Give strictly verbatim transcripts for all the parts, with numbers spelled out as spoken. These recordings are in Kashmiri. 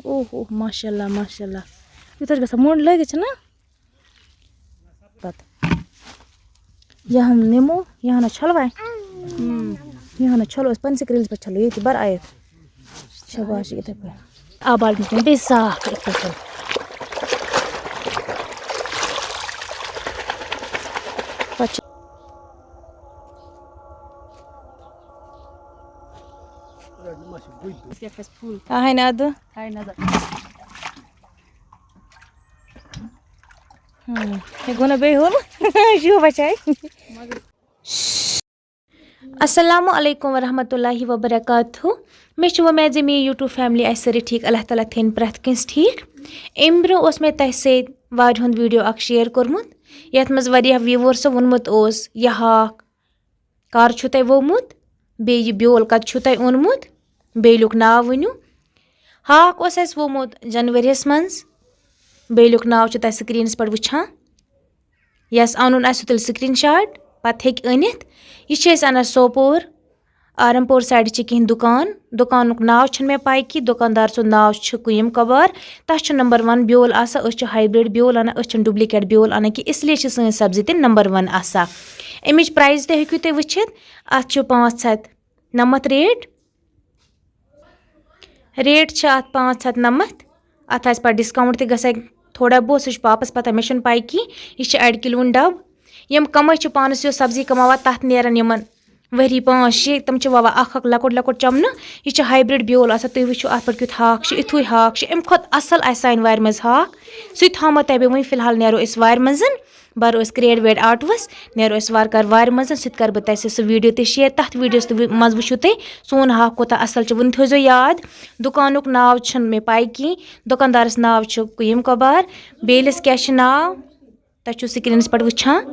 اوہ اوہ، ماشاء اللہ، ماشاء اللہ۔ یوٗتاہ چھُ گژھان موٚنٛڈ لٲگِتھ چھُنہ؟ پَتہٕ یہِ ہن نِمو، یہِ ہن چھلوے۔ اۭں، یہِ ہن چھلو أسۍ پنسٕے کرٛیٖلِس پٮ۪ٹھ چھلو ییٚتہِ بَر آیَتھ۔ شاباش، یِتھَے پٲٹھۍ۔ آ، بالٹیٖن چھِ بیٚیہِ صاف یِتھَے پٲٹھۍ۔ پَتہٕ چھِ اَہَے نہٕ اَدٕ۔ ہاے نظر۔ ہم، یہِ گوٚو نہ بیٚیہِ ہُل۔ شوٗبہ چھے۔ السلام علیکم ورحمۃ اللہ وبرکاتہ۔ مےٚ چھِ وۄمید زِ میٛٲنۍ YouTube family آسہِ سٲرٕے ٹھیٖک۔ اللہ تعالیٰ تھٲیِن پرٛٮ۪تھ کٲنٛسہِ ٹھیٖک۔ اَمہِ برٛونٛہہ اوس مےٚ تۄہہِ سۭتۍ واریاہَن video اَکھ share کوٚرمُت، یَتھ منٛز واریاہ viewersو ووٚنمُت اوس، یہِ ہاکھ کَر چھُو تۄہہِ ووٚمُت؟ بیٚیہِ یہِ بیول کَتہِ چھُو تۄہہِ اوٚنمُت؟ بیلیُک ناو ؤنِو۔ ہاکھ اوس اَسہِ ووٚمُت جنؤریَس منٛز۔ بیلیُک ناو چھُ تۄہہِ screenس پٮ۪ٹھ وٕچھان۔ یَس اَنُن آسہِ، سُہ تُلہِ screenshot، پَتہٕ ہیٚکہِ أنِتھ۔ یہِ چھِ أسۍ اَنان سوپور، آرم پور side چھِ کینٛہہ دُکان۔ دُکانُک ناو چھُنہٕ مےٚ پَے کینٛہہ، دُکاندار سُنٛد ناو چھُ قیوم کبار۔ تَتھ چھُ number one بیول آسان، أسۍ چھِ hybrid بیول اَنان، أسۍ چھِنہٕ duplicate بیول اَنان کینٛہہ، اِسلیے چھِ سٲنۍ سبزی تہِ number one آسان۔ اَمِچ price تہِ ہیٚکِو تُہۍ وٕچھِتھ، اَتھ چھُ پانٛژھ ہَتھ نَمَتھ rate۔ Rate چھِ اَتھ پانٛژھ ہَتھ نَمَتھ۔ اَتھ آسہِ پَتہٕ discount تہِ گژھان تھوڑا بہت، سُہ چھُ پاپَس پَتہ، مےٚ چھُنہٕ پَے کینٛہہ۔ یہِ چھِ اَڑِ کِلوُن ڈَبہٕ۔ یِم کَمٕے چھِ پانَس یۄس سبزی کَماوان، تَتھ نیرَن یِمَن ؤری پانٛژھ شےٚ۔ تِم چھِ وَوان اَکھ اَکھ لۄکُٹ لۄکُٹ چَمنہٕ۔ یہِ چھِ hybrid بیول آسان، تُہۍ وٕچھِو اَتھ پٮ۪ٹھ کیُتھ ہاکھ چھُ، یِتھُے ہاکھ چھُ۔ اَمہِ کھۄتہٕ اَصٕل آسہِ سانہِ وارِ منٛز ہاکھ، سُہ تہِ تھاومو تۄہہِ بہٕ وٕنۍ۔ فی الحال نیرو أسۍ وارِ منٛز۔ بَرو أسۍ کرٛیڈ ویڈ آٹوَس، نیرو أسۍ وارٕ کارٕ وارِ منٛز، سُہ تہِ کَرٕ بہٕ تۄہہِ سۭتۍ سُہ video تہِ share۔ تَتھ videoس تہِ وٕ-، منٛز وٕچھِو تُہۍ سون ہاکھ کوٗتاہ اَصٕل چھُ۔ وٕنہِ تھٲیزیو یاد، دُکانُک ناو چھُنہٕ مےٚ پَے کِہیٖنۍ، دُکاندارَس ناو چھُ قیوم کبار، بیلِس کیٛاہ چھِ ناو، تۄہہِ چھُو screenس پٮ۪ٹھ وٕچھان۔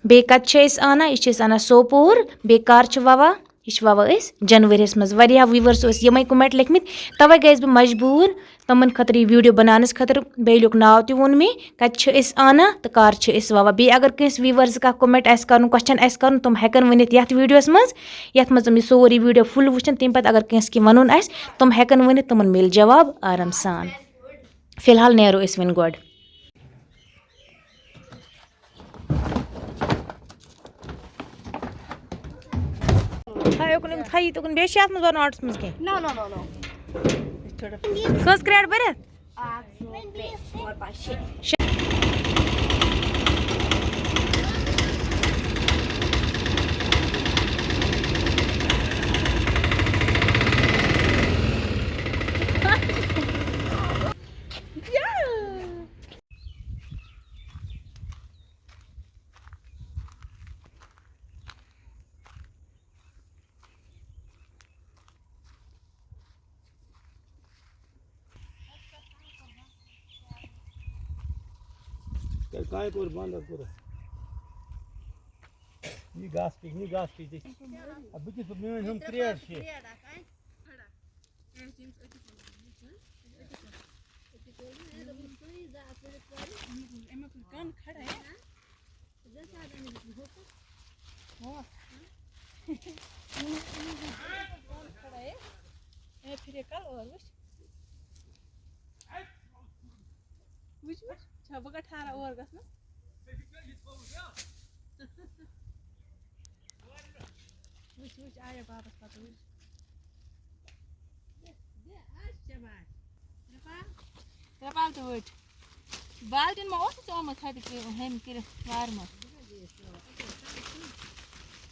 بیٚیہِ کَتہِ چھِ أسۍ اَنان؟ یہِ چھِ أسۍ اَنان سوپور۔ بیٚیہِ کَر چھِ وَوان؟ یہِ چھِ وَوان أسۍ جنؤریَس منٛز۔ واریاہ viewers ٲسۍ یِمَے comment لیکھمٕتۍ، تَوَے گٔیَس بہٕ مجبوٗر تِمَن خٲطرٕ یہِ video بَناونَس خٲطرٕ۔ بیلیُک ناو تہِ ووٚن مےٚ، کَتہِ چھِ أسۍ اَنان تہٕ کَر چھِ أسۍ وَوان۔ بیٚیہِ اگر کٲنٛسہِ viewers کانٛہہ comment آسہِ کَرُن، question آسہِ کَرُن، تِم ہٮ۪کَن ؤنِتھ یَتھ videoس منٛز، یَتھ منٛز تِم یہِ سورُے video full وٕچھَن۔ تَمہِ پَتہٕ اگر کٲنٛسہِ کینٛہہ وَنُن آسہِ، تِم ہٮ۪کَن ؤنِتھ، تِمَن میلہِ جواب آرام سان۔ فی الحال نیرو أسۍ وۄنۍ گۄڈٕ۔ تھایو کُن، یِم تھایی تُکُن، بیٚیہِ چھِ اَتھ منٛز بَرُن آٹَس منٛز کینٛہہ؟ No, no, no, no. کٔژ کرٛیٹ بٔرِتھ؟ اَکھ، زٕ، ترٛےٚ، ژور، پانٛژھ، شےٚ۔ تیٚلہِ کامہِ کوٚر بنٛد، اَتھ کوٚر۔ یہِ گاسہٕ پیٚیہِ، یہِ گاسہٕ پیٚیہِ ژےٚ۔ اَدٕ بہٕ کِتھ پٲٹھۍ، میٛٲنۍ ہُم کرٛیڈ چھِ۔ اَمیُک کَن کھڑا ہے۔ ہو۔ کَن کھڑا ہے۔ اے، پھر یہ کل اور وٕچھ۔ وٕچھ، وٕچھ۔ چھا بہٕ کَتھ ٹھارا اور گژھنَس؟ وٕچھ، وٕچھ، آیا واپس پَتہٕ وٕچھ۔ ترٛےٚ بالٹہِ وٲٹۍ۔ بالٹیٖن ما اوسُے ژےٚ اوٚنمُت ہۄتہِ کہِ-، ہُمہِ کٔرِتھ وارِ منٛز؟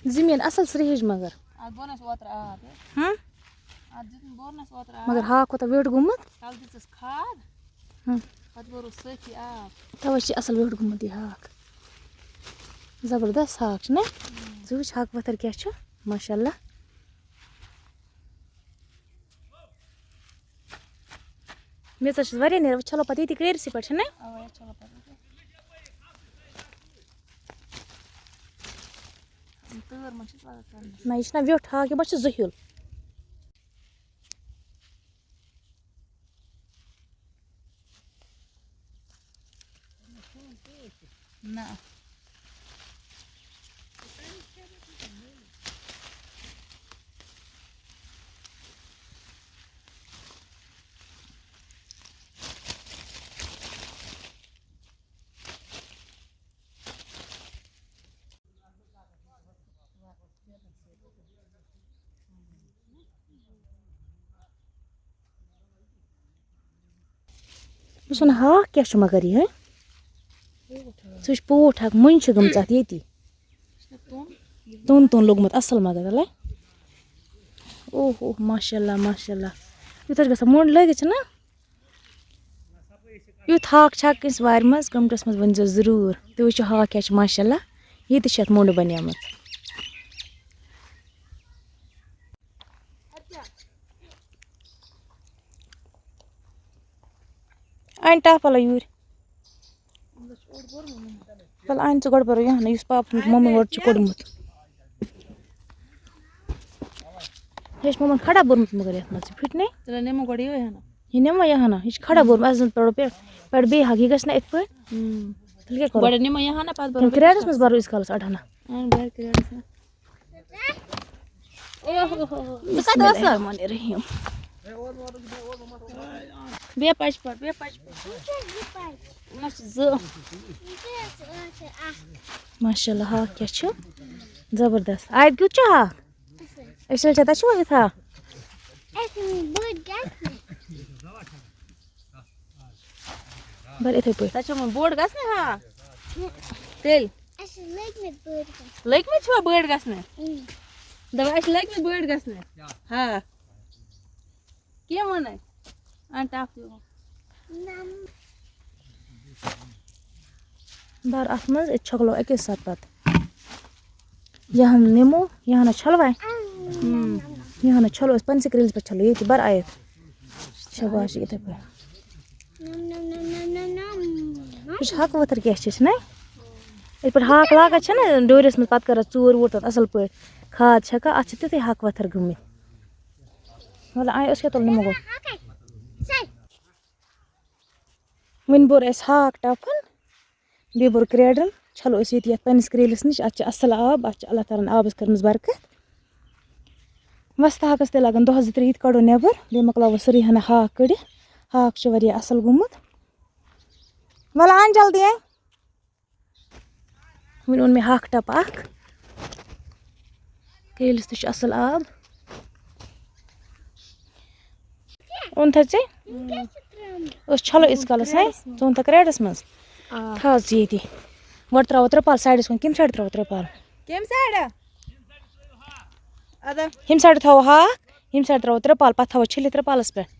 زٔمیٖن اَصٕل سرٛیٚہِج مگر۔ اَتھ بوٚرنَس اوترٕ آب، ہے۔ ہاں؟ اَتھ دیُت نہٕ بوٚرنَس اوترٕ آب۔ مگر ہاکھ کوٗتاہ ویوٚٹھ گوٚمُت۔ تَلہٕ دِژٕس کھاد، ہاں۔ پَتہٕ بوٚرُس سۭتی آب۔ تَوَے چھِ اَصٕل ویوٚٹھ گوٚمُت یہِ ہاکھ۔ زبردست ہاکھ چھُ نہ؟ اۭں۔ ژٕ وٕچھ ہاکہٕ وَتھر کیٛاہ چھُ، ماشاء اللہ۔ میٚژ حظ چھَس واریاہ نیران، وۄنۍ چھَلو پَتہٕ ییٚتی کٲرسٕے پٮ۪ٹھ، چھَنہ؟ اَوا، أسۍ چھَلو پَتہٕ ییٚتی۔ تۭر ما چھَس لَگان کَرنَس؟ نہ، یہِ چھُنہ ویوٚٹھ ہاکھ، یہِ ما چھُ زٔہیُل؟ نہ۔ یہِ چھُنہٕ ہاکھ کیٛاہ چھُ مگر یہِ، ہہ؟ سُہ چھُ پوٗٹھ اکھ، مُنہِ چھِ گٔمٕژ اَتھ ییٚتی۔ توٚن توٚن لوٚگمُت اَصٕل مگر، اَلے۔ اوہ اوہ، ماشاء اللہ، ماشاء اللہ۔ یوٗتاہ چھُ گژھان، مۄنٛڈ لٲگِتھ چھُنہ؟ یُتھ ہاکھ چھا کٲنٛسہِ وارِ منٛز، comment-س منٛز ؤنۍزیو ضروٗر۔ تُہۍ وٕچھِو ہاکھ کیٛاہ چھُ، ماشاء اللہ۔ یہِ تہِ چھِ اَتھ مۄنٛڈ بَنیمٕژ۔ اَنہِ ٹَپھ وَلا یوٗرۍ۔ وَلہٕ اَنہِ ژٕ گۄڈٕ بَرو یہِ ہنا، یُس پاپہٕ سُنٛد مۄمہٕ گۄڈٕ چھُ کوٚڑمُت۔ یہِ چھُ مۄمَن کھڑا بوٚرمُت مگر یَتھ منٛز، یہِ پھِٹ نے۔ تیٚلہِ نِمو گۄڈٕ یِہوٚے ہنا۔ یہِ نِمو یہِ ہنا، یہِ چھُ کھڑا بوٚرمُت، اَتھ زَن پَرو پٮ۪ٹھ، پٮ۪ٹھ بیٚیہِ ہاکھ، یہِ گژھِ نہ یِتھ پٲٹھۍ۔ ہُم۔ تیٚلہِ کیٛاہ کَرو؟ گۄڈٕ نِمو یہِ ہنا، پَتہٕ بَرو تِم پٮ۪ٹھ کرٛیڈَس منٛز بَرو ییٖتِس کالَس اَڑٕ ہنا۔ اَن بَر کرٛیڈَس منٛز۔ اوہ، اوہ، اوہ، اوہ۔ ژٕ کَتہِ بسم اللہ ٲسَکھ؟ الرحمن الرحیم۔ بیٚیہِ پَچہِ پَٹ، بیٚیہِ پَچہِ پَٹ۔ مےٚ چھِ زٕ۔ ماشاء اللہ، ہاکھ کیٛاہ چھُ؟ زبردست۔ آیت کیُتھ چھُ ہاکھ؟ أسۍ چھِ تۄہہِ چھُوا یہِ تھاو؟ اَسہِ بٔڑ گژھِ نہٕ۔ بَر یِتھَے پٲٹھۍ۔ تۄہہِ چھُو وۄنۍ بوٚڑ گژھنٕے ہا؟ تیٚلہِ؟ اَسہِ چھِ لٔگۍ مٕتۍ بٔڑۍ گژھنہِ۔ لٔگۍ مٕتۍ چھِوا بٔڑۍ گژھنہِ؟ اۭں۔ دَپان، اَسہِ چھِ لٔگۍ مٕتۍ بٔڑۍ گژھنہِ۔ ہا۔ کیٛاہ وَنَے؟ اَن ٹَپھ تہِ وۄنۍ۔ نَم۔ بَر اَتھ منٛز، أسۍ چھۄکلو اَکے ساتہٕ پَتہٕ۔ یہِ ہن نِمو، یہِ ہنا چھلوے۔ اۭں۔ یہِ ہنا چھلو أسۍ پنسٕے کرٛیٖلِس پٮ۪ٹھ چھلو ییٚتہِ بَر آیَتھ۔ شاباش، یِتھَے پٲٹھۍ۔ نَم، نَم، نَم۔ یہِ چھُ ہاکہٕ ؤتھٕر کیٛاہ چھِ، چھِنَے؟ یِتھ پٲٹھۍ ہاکھ لاگان چھِنَے ڈوٗرِس منٛز، پَتہٕ کَران ژوٗر ووٗر تَتھ اَصٕل پٲٹھۍ، کھاد چھَکان، اَتھ چھِ تِتھُے ہاکہٕ ؤتھٕر گٔمٕتۍ۔ وَلہٕ، اَے، أسۍ کیٛاہ تُلہٕ نِمو گۄڈٕ؟ وۄنۍ بوٚر اَسہِ ہاکھ ٹَپھَن، بیٚیہِ بوٚر کرٛیڈَن۔ چھَلو أسۍ ییٚتہِ یَتھ پنٛنِس کرٛیٖلِس نِش، اَتھ چھِ اَصٕل آب، اَتھ چھِ اللہ تعالیٰ ہَن آبَس کٔرمٕژ برکت۔ وۄستہٕ ہاکَس تہِ لَگَن دۄہ زٕ ترٛےٚ، یہِ تہِ کَڑو نٮ۪بَر، بیٚیہِ مۄکلاوو سٲرٕے ہَنا ہاکھ کٔڑِتھ۔ ہاک چھُ واریاہ اَصٕل گوٚمُت۔ وَلہٕ اَن جلدی اَن۔ وۄنۍ اوٚن مےٚ ہاکھ ٹَپ اَکھ۔ کرٛیٖلِس تہِ چھُ اَصٕل آب۔ اوٚن تھَے ژےٚ؟ أسۍ چھَلو ییٖتِس کالَس، ہے؟ ژٕ اوٚن تھَے کرٛیڈَس منٛز؟ آ۔ تھاو ژٕ ییٚتی۔ گۄڈٕ ترٛاوو ترٛپال سایڈَس کُن۔ کَمہِ سایڈٕ ترٛاوو ترٛپال؟ کَمہِ سایڈٕ؟ اَدٕ۔ ییٚمہِ سایڈٕ تھاوو ہاکھ، ییٚمہِ سایڈٕ ترٛاوو ترٛپال، پَتہٕ تھاوو چھٔلِتھ ترٛپالَس پٮ۪ٹھ۔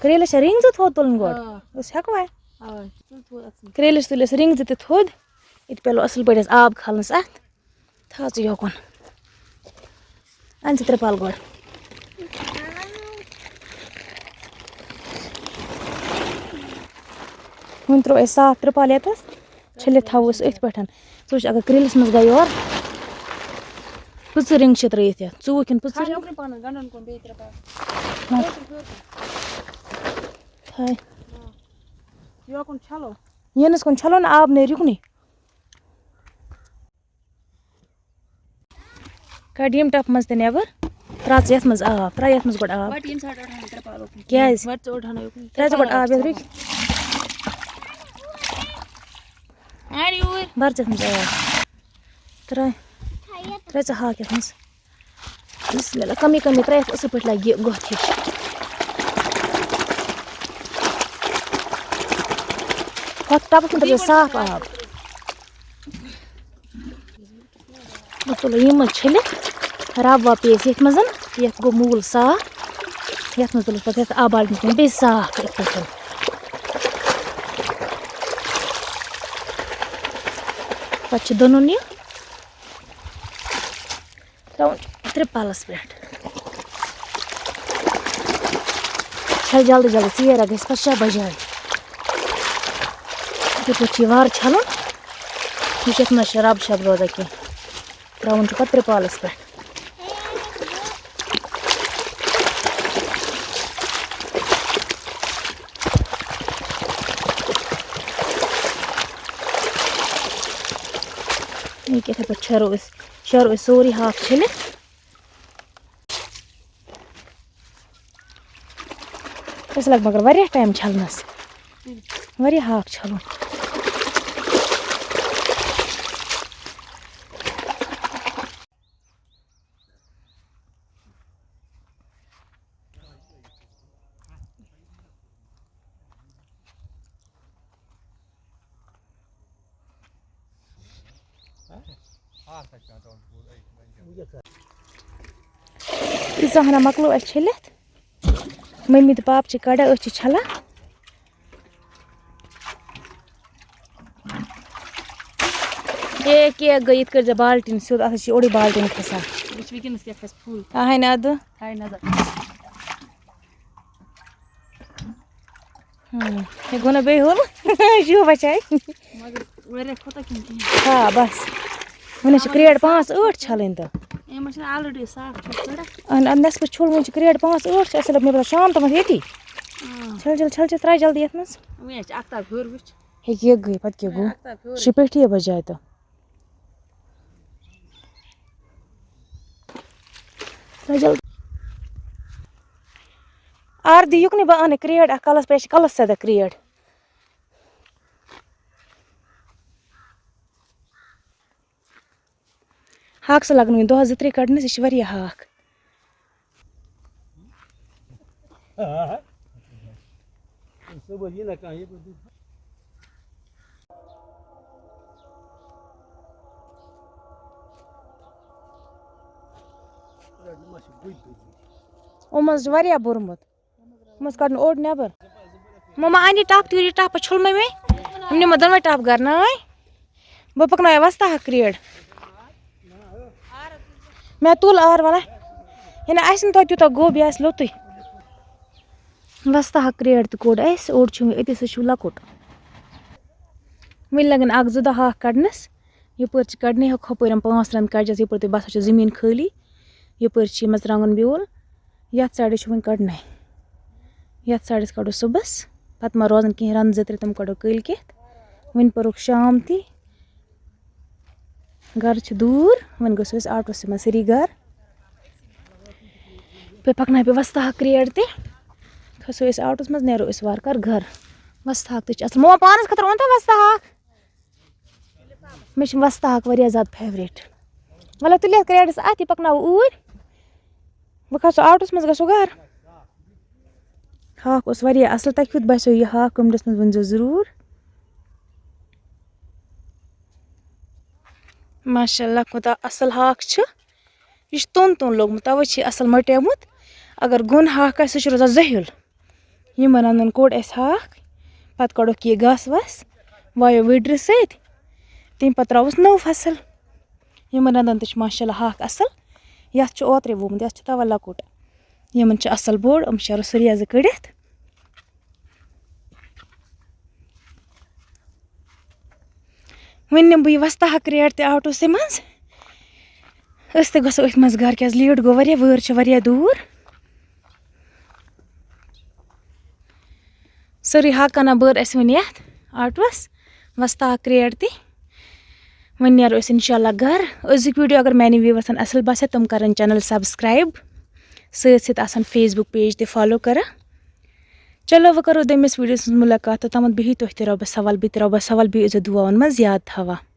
کرٛیٖلَس چھا رِنٛگ زٕ تھوٚد تُلُن گۄڈٕ؟ آ۔ أسۍ ہٮ۪کوا؟ آ، تُل تھوٚد اَتھ منٛز۔ کرٛیٖلِس تُلِس رِنٛگ زٕ تہِ تھوٚد، یہِ تہِ پیلو اَصٕل پٲٹھۍ اَسہِ آب کھالنَس اَتھ۔ تھاو ژٕ یوکُن۔ اَن ژٕ ترٛپال گۄڈٕ۔ وۄنۍ ترٛوو اَسہِ صاف ترٛپال ییٚتَس۔ چھٔلِتھ تھاوو أسۍ أتھۍ پٮ۪ٹھ۔ ژٕ وٕچھ، اگر کرٛیٖلِس منٛز گٔے یورٕ، پٕژٕ رِنٛگ چھِ ترٛٲیِتھ یَتھ۔ ژٕ وٕچھ کِنہٕ پٕژٕ رِنٛگ؟ پَنُن گَنٛڈَن کُن بیٚیہِ ترٛپال۔ نہ۔ ہیوٚر کُن، ہیوٚر کُن۔ تھاے۔ یوکُن چھَلو۔ یَنَس کُن چھَلو نہٕ، آب نیرِ یُکنُے۔ کَڑ یِم ٹَپھ منٛز تہِ نٮ۪بر، ترٛاو ژٕ یَتھ منٛز آب، ترٛاو یَتھ منٛز گۄڈٕ آب۔ وَٹ ییٚمہِ ساتہٕ اوٚڑ ہَنا ترٛپال اوکُن۔ کیٛازِ؟ وَٹ ژٕ اوٚڑ ہَنا یوکُن۔ ترٛاو ژٕ گۄڈٕ آب یَتھ رُکہِ۔ اَر یوٗرۍ۔ بَر ژٕ یَتھ منٛز آب۔ ترٛاو، ترٛاو ژٕ ہاکھ یَتھ منٛز۔ بسم اللہ، کمی کمی ترٛٲیِتھ اَصٕل پٲٹھۍ لَگہِ یہِ گۄتھ ہِش۔ ہۄتھ ٹَپَس منٛز ترٛٲیِو صاف آب۔ بہٕ تُلہٕ یِم منٛز چھٔلِتھ، رَب وَب پیٚیَس یَتھ منٛز، یَتھ گوٚو موٗل صاف۔ یَتھ منٛز تُلَس پَتہٕ یَتھ آب بالٹیٖنَس منٛز بیٚیہِ صاف یِتھ پٲٹھۍ۔ پَتہٕ چھِ دٕنُن یہِ۔ ترٛاوُن ترٛپالَس پٮ۪ٹھ۔ چھَل جلدی جلدی، ژیر گژھِ پَتہٕ شےٚ بَجے۔ یِتھَے پٲٹھۍ چھِ یہِ وارٕ چھَلُن۔ یہِ چھِ یَتھ منٛز چھِ رَب شَب روزان کینٛہہ۔ ترٛاوُن چھُ پَتہٕ ترٛپالَس پٮ۪ٹھ۔ یہِ کِتھَے پٲٹھۍ چھَرو أسۍ؟ شیرو أسۍ سورُے ہاکھ چھٔلِتھ۔ أسۍ لَگ مگر واریاہ ٹایم چھَلنَس۔ واریاہ ہاکھ چھَلُن۔ یہِ زہرا مۄکلو اَسہِ چھٔلِتھ۔ مٔمی تہٕ پاپہٕ چھِ کَڑان، أسۍ چھِ چھَلان۔ اے کیک گٔے یِتھ کٔنۍ زَن بالٹیٖن سیوٚد، اَتھ حظ چھِ اورٕے بالٹیٖن کھَسان۔ وٕچھ وٕنکیٚنَس کیٛاہ کھَسہِ پھُل۔ اَہَے نہٕ اَدٕ۔ تھاے نظر۔ ہم، یہِ گوٚو نہ بیٚیہِ ہُل۔ شوٗبہ چھے۔ مگر واریاہ کھوٚتا کِنہٕ کِہیٖنۍ؟ آ، بس۔ وۄنۍ حظ چھِ کرٛیڈ پانٛژھ ٲٹھ چھَلٕنۍ تہٕ۔ أمۍ حظ چھِنہٕ already صاف چھُ کڑان۔ اَہَن، اَدٕ نٮ۪صفہٕ چھوٚل، وۄنۍ چھِ کرٛیڈ پانٛژھ ٲٹھ چھِ اَسہِ لَگ مےٚ باسان شام تامَتھ ییٚتی۔ آ۔ چھَل، چھَل، چھَل، چھَل، ترٛاو جلدی یَتھ منٛز۔ وۄنۍ حظ چھِ اَختاب ہیوٚر وٕچھ۔ ہے، یہِ گٔے، پَتہٕ کیٛاہ وۄنۍ گوٚو؟ اَختاب ہیوٚر۔ یہِ چھِ پیٚٹھی بَجاے تہٕ۔ ترٛاو جلدی۔ آر دی یُکنُے بہٕ اَنہٕ کرٛیڈ اَکھ کَلَس پٮ۪ٹھ، یہِ چھِ کَلَس سَداہ کرٛیڈ۔ ہاکہٕ سا لَگن وۄنۍ دۄہَس زٕ ترٛےٚ کَڑنَس، یہِ چھِ واریاہ ہاکھ۔ صُبحٲے یی نہ کانٛہہ، یہِ گوٚو دیُن۔ یِمو منٛز چھُ واریاہ بوٚرمُت۔ یِمو منٛز کَڑُن اوٚڑ نٮ۪بر۔ مما، اَنہِ ٹَپ تہِ، یہِ ٹَپ چھوٚل مےٚ مےٚ۔ یِم نِمو دۄنوَے ٹَپ گَرٕ، نہ وۄنۍ؟ بہٕ پَکناوٕ وۄستہٕ ہاکھ کرٛیڈ۔ مےٚ تُل آر وَلا۔ یہِ نہ آسہِ نہٕ توتہِ تیوٗتاہ گوٚب، یہِ آسہِ لوٚتُے۔ وۄستہٕ ہاکھ کرٛیڈ تہِ کوٚڑ اَسہِ، اوٚڑ چھُ وۄنۍ أتی، سُہ چھُ لۄکُٹ۔ وۄنۍ لَگَن اَکھ زٕ دۄہ ہاکھ کَڑنَس۔ یَپٲرۍ چھِ کَڑنَے، ہُہ ہُپٲرۍ یِم پانٛژھ رَن کَڑجَس، یَپٲرۍ تہِ باسان چھُ زٔمیٖن خٲلی۔ یَپٲرۍ چھِ یہِ مَرژٕوانٛگَن بیول۔ یَتھ سایڈَس چھُ وۄنۍ کَڑنَے۔ یَتھ سایڈَس کَڑو صُبحَس۔ پَتہٕ ما روزَن کینٛہہ رَن زٕ ترٛےٚ، تِم کَڑو کٲلۍ کٮ۪تھ۔ وۄنۍ پوٚرُکھ شام تہِ۔ گَرٕ چھِ دوٗر، وۄنۍ گژھو أسۍ آٹوٗسٕے منٛز سٲری گَرٕ۔ بیٚیہِ پَکناوِ بیٚیہِ وۄستہٕ ہاکھ کرٛیڈ تہِ۔ کھسو أسۍ آٹوٗس منٛز، نیرو أسۍ وارٕ کارٕ گَرٕ۔ وۄستہٕ ہاکھ تہِ چھِ اَصٕل۔ مما پانَس خٲطرٕ اوٚن تۄہہِ وۄستہٕ ہاکھ؟ مےٚ چھِ وۄستہٕ ہاکھ واریاہ زیادٕ favourite۔ وَلہٕ تُلِو یَتھ کرٛیڈَس اَتھ، یہِ پَکناوو اوٗرۍ۔ وۄنۍ کھسو آٹوٗس منٛز، گژھو گَرٕ۔ ہاکھ اوس واریاہ اَصٕل۔ تۄہہِ کیُتھ باسیو یہِ ہاکھ؟ comments منٛز ؤنۍزیو ضروٗر۔ ماشاء اللہ، کوٗتاہ اَصٕل ہاکھ چھُ۔ یہِ چھُ توٚن توٚن لوٚگمُت، تَوَے چھُ یہِ اَصٕل مۄٹیومُت۔ اگر گوٚن ہاکھ آسہِ، سُہ چھُ روزان زٔہیُل۔ یِمَن رَنٛدَن کوٚڑ اَسہِ ہاکھ، پَتہٕ کَڑوکھ یہِ گاسہٕ واسہٕ، وایو وٕڈرِ سۭتۍ، تَمہِ پَتہٕ ترٛاووس نٔو فصٕل۔ یِمَن رَنٛدَن تہِ چھُ ماشاء اللہ ہاکھ اَصٕل۔ یَتھ چھُ اوترَے ووٚمُت، یَتھ چھُ تَوَے لۄکُٹ۔ یِمَن چھُ اَصٕل بوٚڑ، یِم شیرو سُریازٕ کٔڑِتھ۔ وۄنۍ نِمہٕ بہٕ یہِ وۄستہٕ ہاکھ کرٛیڈ تہِ آٹوٗسٕے منٛز۔ أسۍ تہِ گژھو أتھۍ منٛز گَرٕ، کیٛازِ late گوٚو واریاہ، وٲر چھِ واریاہ دوٗر۔ سٲرٕے ہاکہٕ کٕنان بٔر اَسہِ وۄنۍ یَتھ آٹوٗوَس، وۄستہٕ ہاکھ کرٛیڈ تہِ۔ وۄنۍ نیرو أسۍ اِنشاء اللہ گَرٕ۔ أزیُک video اگر میٛانٮ۪ن viewersن اَصٕل باسہِ، تِم کَرَن channel subscribe، سۭتۍ سۭتۍ آسَن Facebook page تہِ follow کَران۔ چلو، وۄنۍ کَرو دوٚیمِس videoس منٛز مُلاقات، توٚتامَتھ بِہِو تُہۍ تہِ رۄبَس حوال، بہٕ تہِ رۄبَس حوال، بیٚیہِ ٲسۍزیو دُعاوَن منٛز یاد تھاوان۔